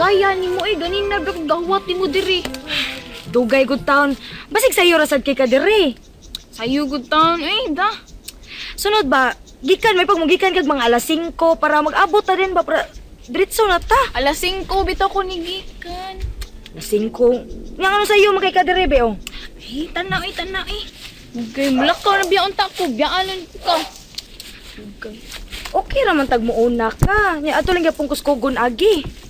Dugaya nimo eh, ganin na ba kung gahuwat nimo diri. Dugay gud taon. Basig sayo ra sad kay ka diri. Sayo gud taon eh, da. Sunod ba, gikan may pagmugikan kag mga alas 5 para mag-abot ta din ba para diretso na ta. Alas 5 bitaw ko ni gikan. Alas 5. Nga ano sa iyo makay ka diri be oh. Eh, tanaw eh, tanaw eh. Dugay, mulakaw na biya unta ko, biyaanan ko ka. Dugay. Okay ra man tag muuna ka. Nya ato lang gyapon kuskugon agi.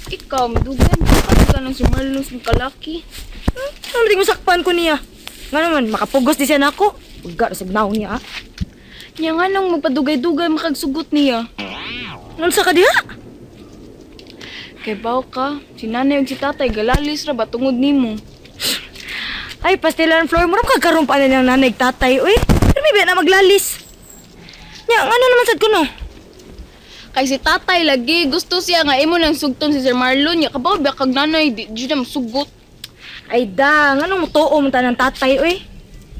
Ikaw, madugay mo ka ka ng si Marlon sa kalaki. Ano di mo sakpan ko niya? Nga naman makapugos di siya nako. Uga ra sa gnaw niya ah. Nya nga nang magpadugay-dugay makagsugot niya. Unsa ka diha? Kay baw ka, si nanay ug si tatay galalis ra ba tungod nimo. Ay, pastilan floor mo ra kagkaroon pa na niyang nanay ug tatay uy. Pero may biya na maglalis. Nya, ngano naman sad ko no? Kay si tatay lagi gusto siya nga imo nang sugton si Sir Marlon nya kabaw ba kag nanay di jud na masugot. Ay da, nganong mutuo man ta ng tatay uy.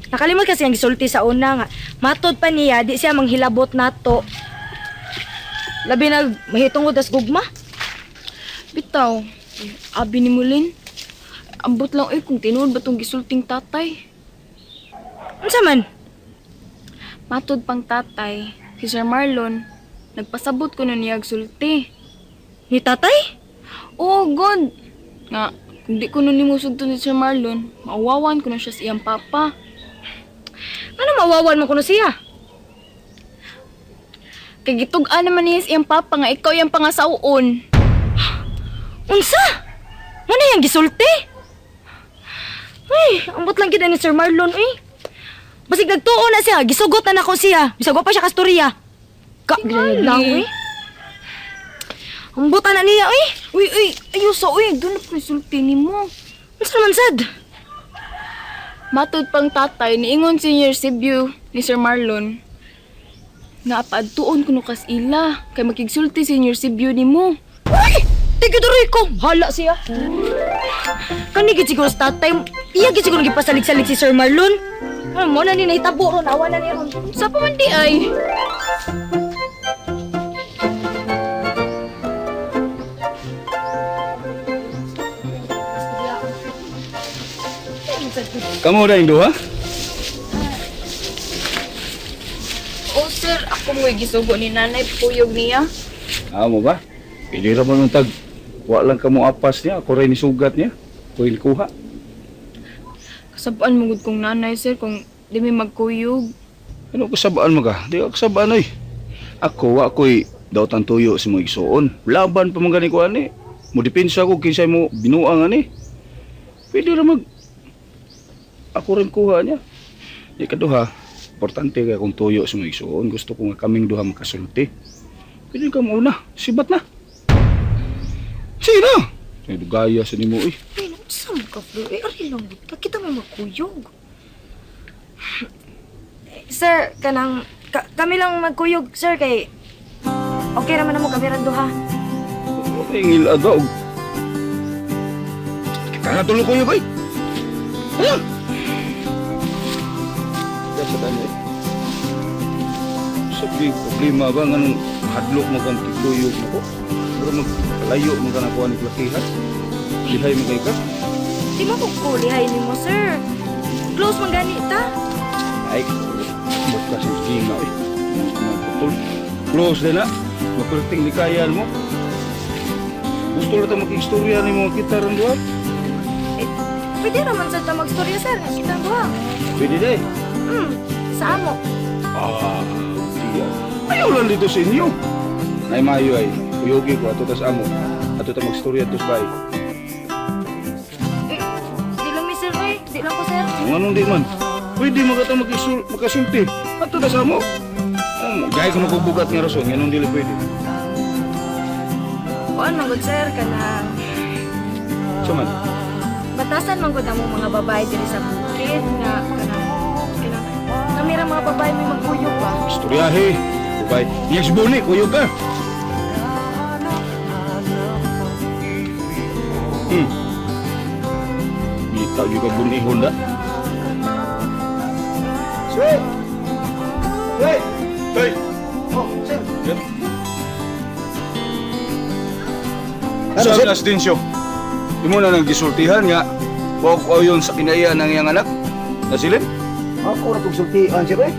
Nakalimot kasi ang gisulti sa una nga. Matod pa niya, di siya manghilabot nato. Labi na mahitungod as gugma. Bitaw, abi ni Mulin. Ambot lang eh kung tinuod ba tong gisulting tatay. Unsa man? Matod pang tatay, si Sir Marlon, nagpasabot ko na niya og sulti. Ni tatay? Oo, God. Nga, kung di ko nun nimo sugton si Sir Marlon, maawawan ko na siya sa iyang papa. Ano mawawan mo kuno siya? Kay gitug-an naman niya sa iyang papa nga ikaw iyang pangasawon. Unsa? Mo na yang gisulti? Ay, ambot lang kita ni Sir Marlon eh. Basig nagtuo na siya, gisugot na nako siya. Bisag wa pa siya kastorya. Ka, Tingali. eh. Ambutan na niya eh. Uy, uy, ayusa, uy, doon na po yung sulti nimo. Unsa naman sad? Matod pang tatay, niingon Senior Sibu ni Sir Marlon. Nga paadtuon kuno kas ila, kay makigsulti Senior Sibu nimo. Ay! Tigiduroy ko! Hala siya. Kani gid siguro sa tatay, iya gid siguro gipasalig-salig si Sir Marlon. Ano mo na ni nahitabo ron, awa na ni ron. Sa pa man di ay. Kamu na yung duha? Oh sir, ako mo'y gisugo ni nanay puyog niya. Ah, mo ba? Pili ra man tag. Wa lang kamo apas niya, ako rin sugat niya. Ko kuha. Kasabaan mo gud kong nanay sir kung di mi magkuyog. Ano kasabaan mo ka? Di ka kasabaan oy. Ako wa ko'y dautan tuyo sa mga igsuon. Laban pa man gani ko ani. Mo depensa ko kinsay mo binuang ani. Pwede ra mag ako rin kuha niya. Di ka duha. Importante kay kung tuyo sa mga igsuon. Gusto ko nga kaming duha makasulti. Pwede ka muna. Sibat na. Sige na. Ay, dugaya sa nimo eh. Ay, unsa mo ka, Flor? Eh, ari lang gud ka. Kita mo magkuyog. Sir, kanang kami lang magkuyog, sir, kay okay raman na mo kami duha. Okay, ngil aga og. Kita na tulo ko yun, bay. Ano? Kaya sa tanya. Sabi, problema ba nga nung hadlok mo kang kikuyog na ko? Pero magkalayo mo ka na kuha ni Klakihan. Lihay mo kay ka? Di mo ko kulihay nimo, sir. Close man gani ta. Ay, bukas ang ginga eh. Mga putol. Close din na. Makulting likayan mo. Gusto lang ito makistorya ni mga kita rin doon. Eh, pwede raman sa ta magstorya, sir. Kita duha. Pwede na eh. Sa amo. Ah, diyan. Ayaw lang dito sa inyo. Nay mayo ay, kuyugi ko ato tas amo. Ato ta magstorya tos bay. Eh, di lang mi, sir, eh. Di lang ko, sir. Kung anong di man. Pwede mo ka makasulti. Ato tas amo. Gaya ko nakubugat nga rason, ganun dili pwede. Kuan man gud, sir, kanang Saman, batasan man gud among mga babae diri sa bukid nga kanang kanang kami ra mga babae may magkuyog ba. istoryahe. Ubay, yes buni, kuyog ka. Bitaw juga buni Honda. Sweet! Sweet! Hey! Oh, sir. Yep. Ano, Sabi sir? na si Densyo, imo na nang gisultihan nga, wa ko ayon sa kinaiya ng iyang anak. Nasilin? Ako na itong sultian, sir eh.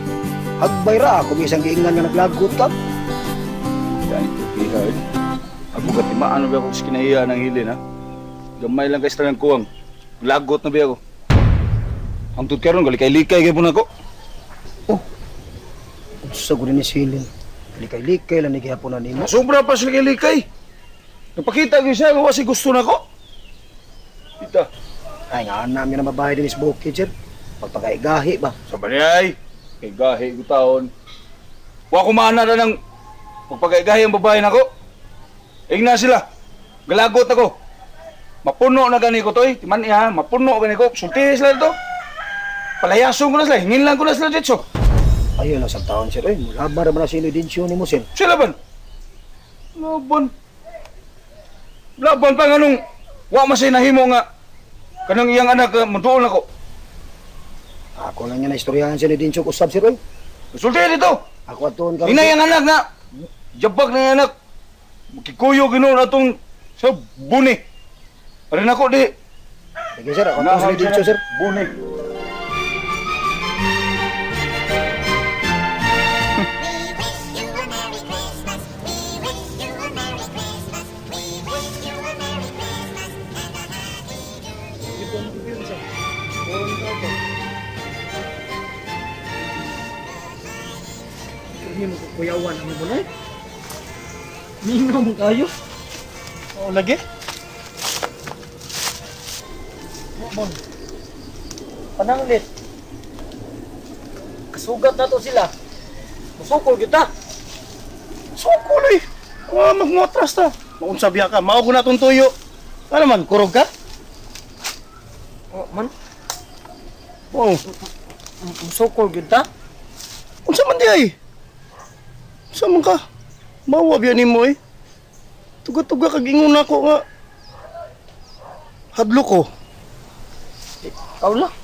Hagbay ra ako, may isang giingnan nga naglagot ka. Yan, iha eh. Ako ka timaan ba ako sa kinaiya ng hilin ha? Gamay lang kay sa tanang kuwang. Lagot na ba ako? Ang tut karon galikay-likay kay pun ako. Oh, unsa gud ni silin. Likay-likay lang ni gihapon na nimo. Sobra pa sa likay-likay. Napakita gyud siya nga wa si gusto nako. Ita, Ay, nga namin na mabahay din is bukid, sir. Pagpagaigahi ba? sa ay kay gahi ko taon. Wa ko maana na ng pagpagaigahi ang babae nako. Ingna sila. Galagot ako. Mapuno na gani ko toy. Timan iha, mapuno gani ko. Sulti sila dito. Palayason ko na sila. Hingin lang ko na sila dito. Ayun lang sa taon, sir. Eh, mulaban ra ba na sino din siyo nimo, sir? Sila ban? Laban. Laban pa nga nung wa man siya nahimo nga kanang iyang anak mutuon ako. Ako lang yan na istoryahan sino din siyo usab, sir. Eh. Sulti dito. Ako atuon ka. Ina iyang anak na jabak na iyang anak. Makikuyo ginoon atong sa buni. Arin ako di. Sige, sir. Ako atuon sino din siyo, sir. Buni. Hindi mo kukuyawan ang bulay. Mingaw mo kayo. Oo, lagi. Bon. Pananglit. Kasugat na to sila. Musukol kita. Sukol eh. Wa magmotras ta. Maunsa biya ka, mao ko na tong tuyo. Ano man, kurog ka? Oh, man, Oo. musukol kita. Unsa man di ay? Unsa man ka? Mawa biya nimo eh. Tuga-tuga kag ingon nako nga. Hadlo ko. Ikaw lang.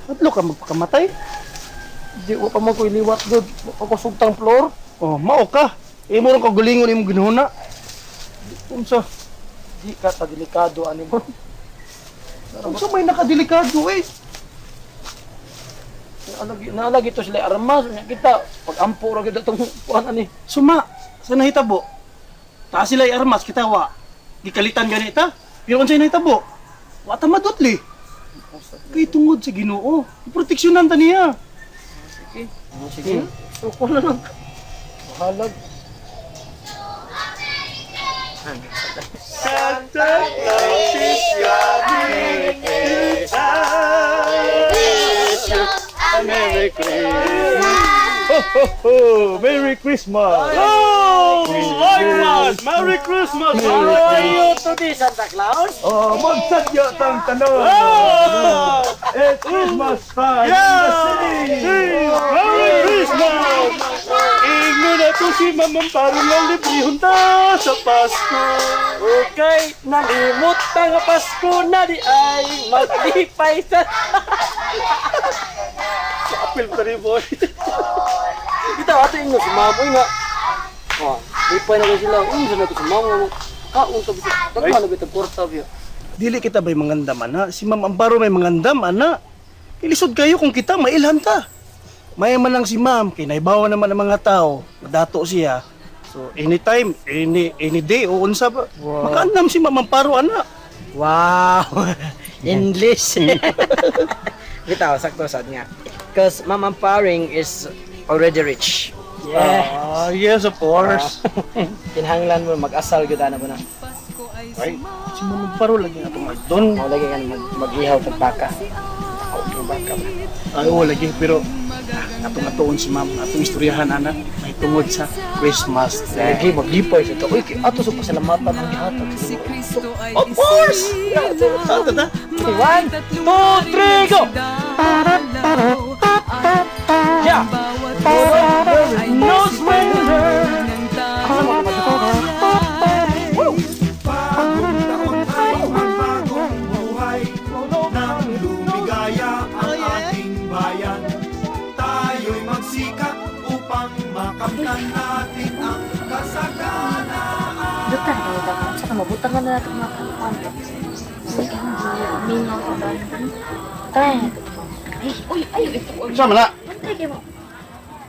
Hadlo ka magpakamatay. Di wa pa mo ko iliwat gud. Wa pa ko sugtang floor. Oh, mao ka. Imo rong kagalingon imong ginuhuna. Unsa? Di ka ta delikado ani mo. Unsa may nakadelikado eh? Naalagi, naalagi to sila armas nya kita. Pag ampo ra gyud atong kuan ani. Suma, sa nahitabo. Ta sila armas kita wa. Gikalitan gani ta. Pero unsay nahitabo? Wa ta madutli. Kay tungod sa Ginoo. Proteksyonan ta niya. Sige. Sige. Sukol na lang. Bahalag. Santa Claus is coming to town. Merry Christmas. Ho, ho, ho. Merry Christmas. Oh, likewise! Merry Christmas! How are you today, Santa Claus? Oh, magsadya tang tanan. Oh! It's Christmas time Yeah! in the city. Merry Christmas! Ingon na to si Mamang parang nga librehon ta sa Pasko. Okay, nalimot ang Pasko na di ay maglipay sa... Apil pa rin, boy. Kita ato ingon si Mamoy nga. Oh, lipay na ko sila. Unsa na to si Mamoy. Kaon to bisag daghan na bitag kwarta biya. Dili kita ba'y mangandam, ana? Si Ma'am Amparo may mangandam, ana. Ilisod kayo kung kita, mailhan ta. Mayaman lang si Ma'am, kay naibawa naman ang mga tao. Madato siya. So, anytime, any day, o unsa ba. Wow. Makaandam si Ma'am Amparo, ana. Wow! English! Bitaw, sakto sad nga. Because Mama Paring is already rich. Yeah. Ah, yes, of course. Kinahanglan mo mag-asal gyud ana mo na. Ay, si Ma'am Amparo lagi na itong don. Mao lagi kan mag-ihaw tag baka. Ako yung baka ba. Ay, oo, lagi. Pero, atong atuon si Ma'am, atong istoryahan, ana. May tungod sa Christmas. Lagi maglipay sa to. Uy, kay ato sa pasalamatan ang gihatag sa Ginoo. Of course! Saan ta? One, two, three, go! Yeah! No surrender! Bagong taon ay magbagong buhay nang lumigaya ang ating bayan. Tayo'y magsikap upang makamtan natin ang kasaganaan. Doktor, Butangan na natin mga kuan. Mingaw sa ban. Tay. Ay, Uy, ayo ito. Sa man na? Antay kay mo.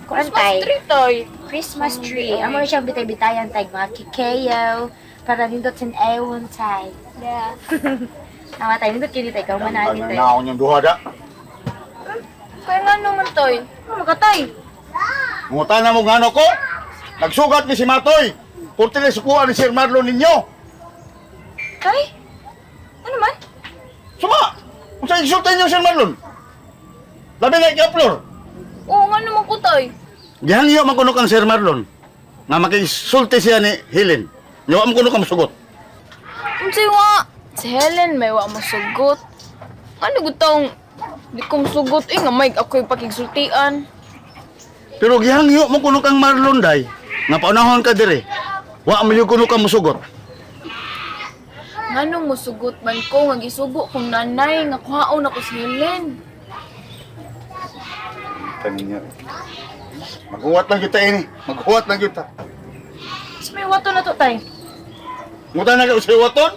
Kuan Christmas tay. tree tay. Christmas tree. Amo na siyang bitay-bitayan tay mga kikeyo para nindot sin ewon tay. Yeah. Tama tay, nindot kini tay kaw man ani tay. Naon yung duha da. Kaya nga naman tay. Ano makatay? Ngutan na mo ngano ko. Nagsugat ni si Matoy. Purti na sukuan ni Sir Marlon ninyo. Tay? Ano man? Suma! Unsa insulta ninyo Sir Marlon? Labi na ika-floor. Oo nga naman ko tay. Gihangyo man kuno kang Sir Marlon. Nga makisulti siya ni Helen. Nyawa mo kuno ka musugot. Unsay wa? Si Helen may wa mosugot. Ano gutong di ko mosugot eh nga may ako'y pakigsultian. Pero gihangyo mo kuno kang Marlon day. Nga paunahon ka dire. Wa mo yung kuno ka musugot. Nganong mosugot man ko nga gisugo kong nanay nga kuhaon ako si Helen. Tanin niya. Maghuwat lang kita ini. Maghuwat lang kita. Sa may wato na to tay. Ngutan na ka sa waton.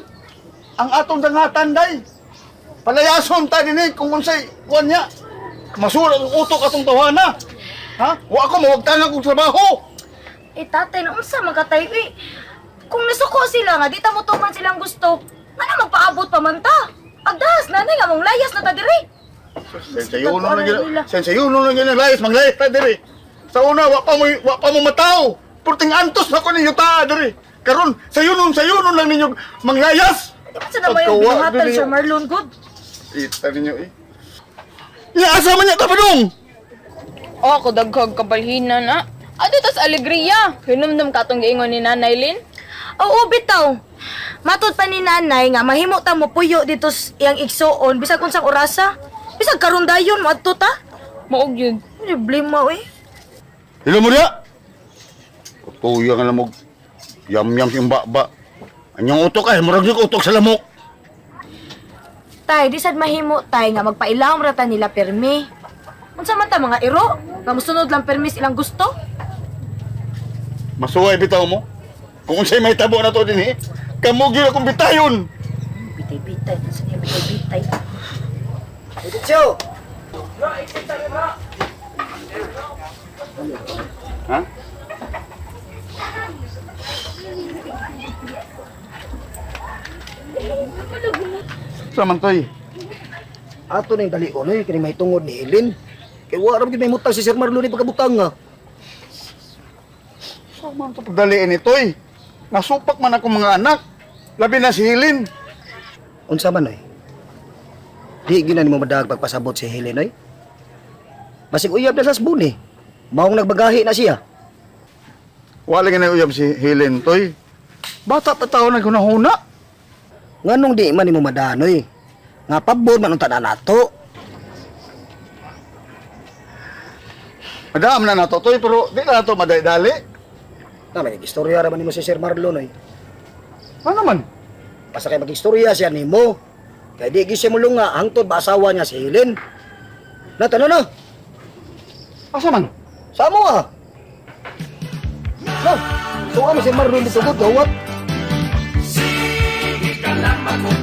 Ang atong dangatan day. Palayason ta dinhi kung unsay kuan niya. Masura ang utok atong tawana. Ha? Wa ako mawagtangan kong trabaho. Eh tatay, na unsa man katay eh. Kung nasuko sila nga di ta mo tuman silang gusto. Ngano magpaabot pa man ta? Agdas nanay nga mong layas na ta diri. Sensayuno na gina. Sensayuno na gina layas manglayas ta diri. Sa una wa pa mo mataw. Purting antos na ko ninyo ta diri. Karon sayunon sayunon lang ninyo manglayas. Di ba sa na ba yung Pagkawa, binuhatan dili. Sir Marlon good? Ita ninyo eh. Ya asa man niya ta padung? Oh, ako daghag kabalhinan na. Ato tas alegria. Hinumdum ka atong giingon ni Nanay Lin. Oo, bitaw. Matod pa ni nanay nga mahimo ta mo puyo dito sa iyang igsuon bisag unsang orasa. Bisag karon dayon moadto ta. Maog yun. Problema oy. Hello mo diya. Kutuya nga lamog. Yam-yam siyang ba-ba. Anyong utok ay, murag yung utok sa lamok. Tay, di sad mahimo tay nga magpailawom ra ta nila permi. Unsa man ta mga iro? Nga mosunod lang permi sa ilang gusto? Masuway bitaw mo. Kung unsay may tabo na to din eh. Kamugi na kong bitayon. Bitay-bitay, unsa niya bitay-bitay. Diretso! Ha? Sa man toy? Ato na yung dalion oy, kini may tungod ni Helen. Kay wa ra gyud may mutang si Sir Marlon ni pagkabutang nga. Sa man to pagdaliin ito eh. Nasupak man akong mga anak. Labi na si Helen. Unsa man oy? Di gyud na nimo madag pagpasabot si Helen oy. Basig uyab na sa buni. Maong nagbagahi na siya. Wala nga na uyab si Helen toy. Bata pa tao naghunahuna. Nganong di man nimo madanoy? Nga pabor man unta na nato. Madam na nato toy pero di na nato madali-dali. Na may istorya ra man nimo si Sir Marlon oy. Ano man? Basta kay magistorya siya nimo. Kay di gyud siya mulunga hangtod ba asawa niya si Helen. Na tano na. Asa man? Sa mo ah. Na. Suwa mo si Marlon dito gud gawat.